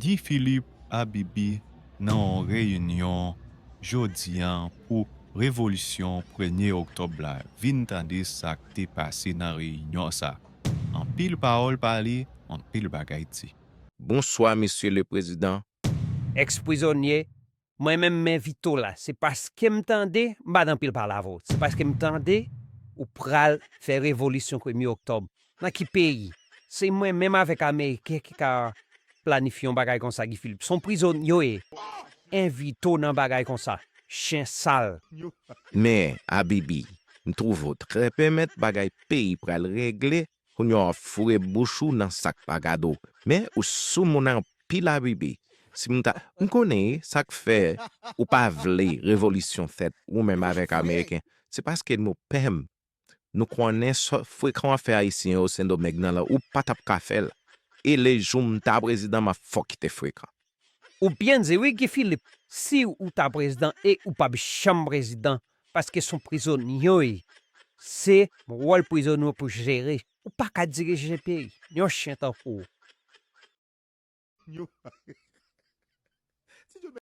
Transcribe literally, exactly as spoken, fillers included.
Guy Philippe Abibi nan yon reyinyon jodi a pou revolisyon premye oktòb la. Vin tande sa k te pase nan reyinyon sa. Anpil pawòl pale, anpil bagay di. Bonswa, Mesye le Prezidan. Ex prizonye, mwen menm m envite w la, se paske m tande, m pa t anpil pale avè w, se paske m tande ou pral fè revolisyon premye oktòb. Nan ki peyi? Se mwen menm avèk Ameriken ki ka planifye yon bagay konsa, Guy Philippe. Se yon prizonye w ye. Envite w nan bagay konsa. Chen sal. Men, Abibi, m twouve w trè pèmèt bagay peyi pral regle, kounye a w ap foure bouch ou nan sa k pa gade w. Men, ou sou moun anpil, Abibi. Si m ta, m konnen sa k fè ou pa vle revolisyon fèt ou menm avèk Ameriken. Se paske nou pè m. Nou konnen sa frekan w ap fè Ayisyen yo Sendomeng nan la, ou pa t ap ka fè l. E le jou m ta prezidan, m ap fè w kite frekan. Ou byen di wi, Guy Philippe, si ou ta prezidan e ou p ap janm prezidan, paske se yon prizonye w ye. Se wòl prizonye w pou jere. Ou pa ka dirije peyi. Yon chen tankou w.